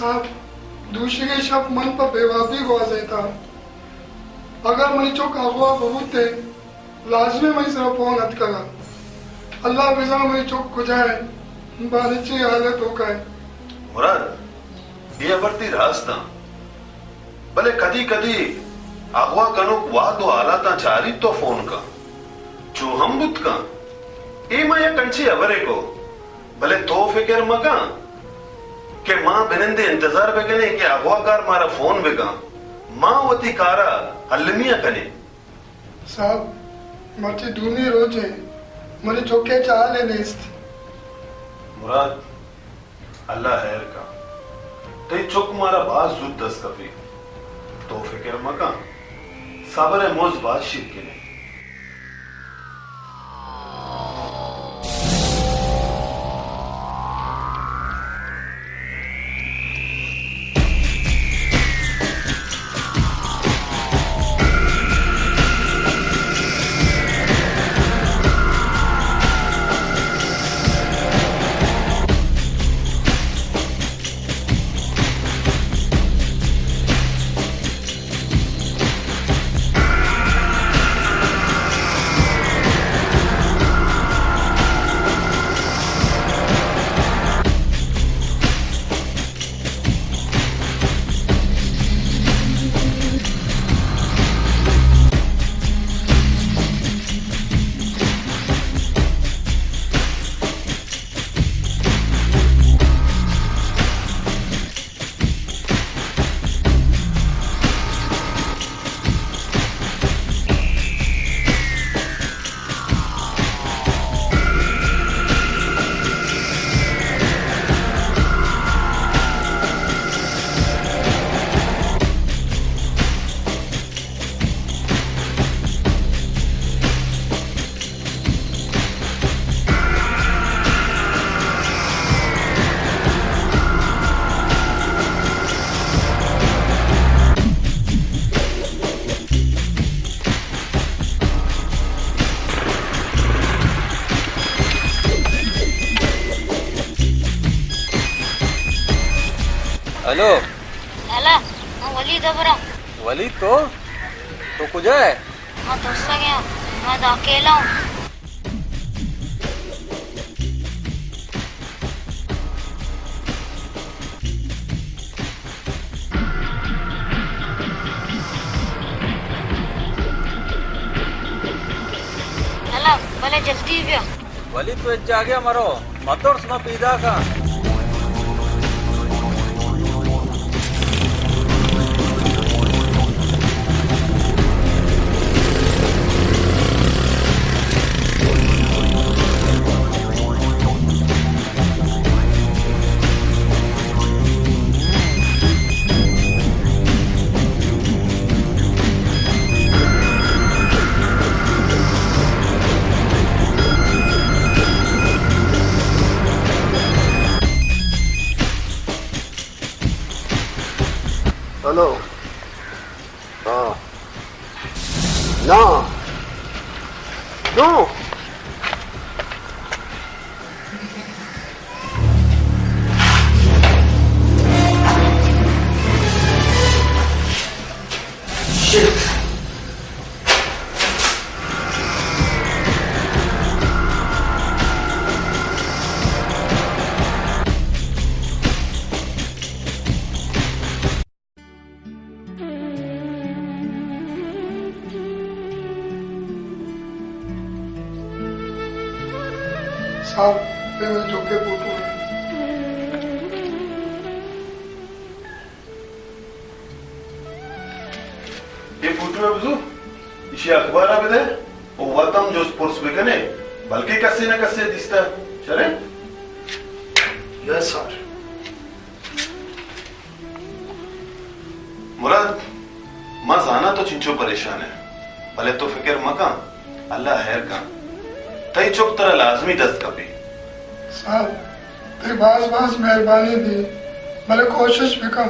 صاحب، دوشیگے شپ من پہ بے وابی گوازینتاں۔ اگاں منی چک اغوا ببوتیں، لازمی منی سرا پون اتکگا۔ اللہ بزاں منی چک کجا انت، بانچی حالے توکا انت۔ مراد، اے ہبر تئی راست انت، بلے کدی کدی اغوا کنوک وہد و حالاتاں چاریت و فون کن، چو ہم بوت کن۔ اے ما یک انچیں ہبرے کو، بلے تو فکر مکن کہ ما بنندے انتظار بکنیں کہ اغواکار مارا فون بکن، ما وتی کارا المی ء کنیں۔ صاحب، مرچی دومی روچ انت، منی چکے چالے نیست۔ مراد، اللہ ہیر کن۔ تئی چک مارا باز زوت دست کپی۔ تو فکر مکن۔ صبر ء مز باز شیرکن انت۔ ہلو۔ لالا، من ولید ء براں۔ ولید تو؟ تو کجا ئے؟ من ترسگ ء آں، من ادا اکیلا آں۔ لالا، بلے جلدی بیا۔ ولید تو ہچ جاگہ ء مرو، مترس، من پیداک آں۔ ہلو۔ ہاں۔ نہ۔ نو۔ صاحب، اے منی چک ء فوٹو انت۔ اے فوٹو ء بزو، ایشی ء اخبار ء بدے، او وت ہم جست پرس بکنے، بلکیں کسے نہ کسے دیستہ۔ شریں؟ یس سر۔ مراد، ما زاناں تو چنچو پریشان ئے، بلے تو فکر مکن، اللہ ہیر کن۔ تئی چک ترا لازمی دست کپی۔ صاحب، تئی باز باز مہربانی بی، بلے کوشش بکن۔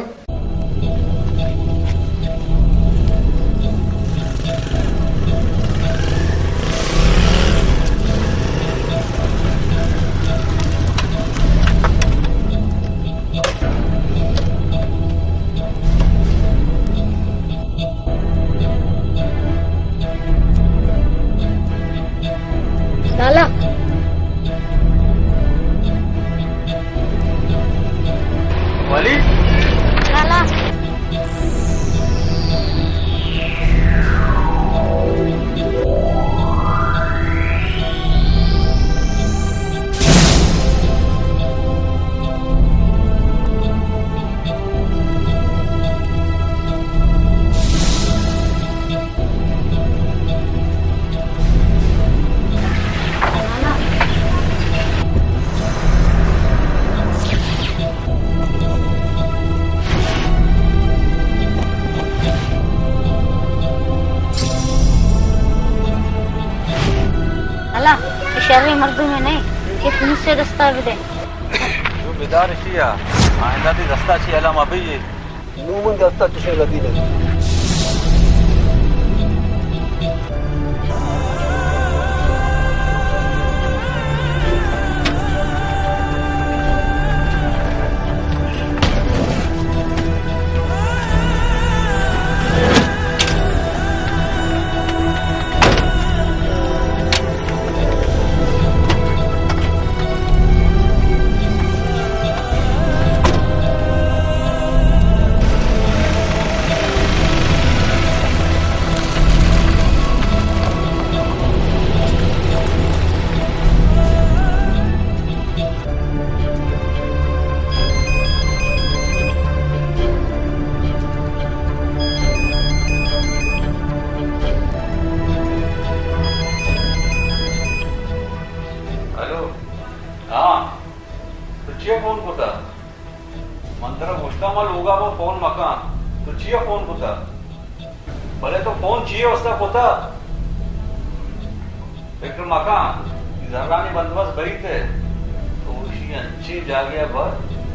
شریں مردمے نہ اِنت کہ پولیس ءِ دستا بدئے۔ تو بدار اشیا، آئندہ تئی دستا چی ہلا مہ بئے۔ نوں من دستا چشیں لبی نہ۔ ہلو۔ ہاں۔ تو چیا فون کتا؟ من ترا گوشتا ما لوگا ما فون مکن۔ تو چیا فون کتا؟ بلے تو فون چی واسطہ کتا؟ فکر مکن، زرانی بندوبست بریت، تو اشی انچیں جاگہ بر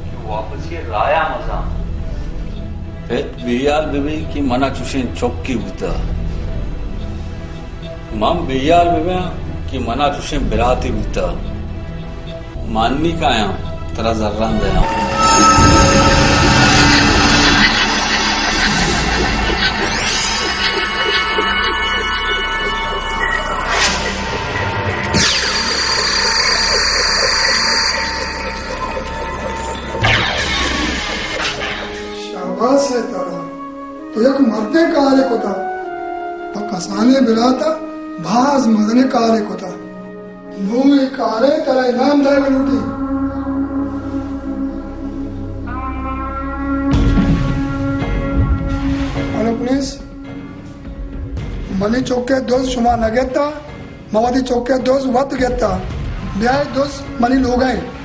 کہ واپسی رایا مزان۔ پت بیال ببی کہ منا چوشیں چکی بوتا۔ من بیال ببیاں کہ منا چوشیں براتے بوتا۔ من نی کایاں، ترا زران دیاں۔ شاباس اے ترا، تو یک مردیں کارے کتا، پہ کسانیں براتا باز مزنیں کارے کتا۔ نوں اے کارے ترا انعام دئیگ لوٹی۔ ہلو پولیس، منی چکے دز شما نہ گتا، ما وتی چکے دز وت گتا۔ بیائے دز منی لوگا ایں۔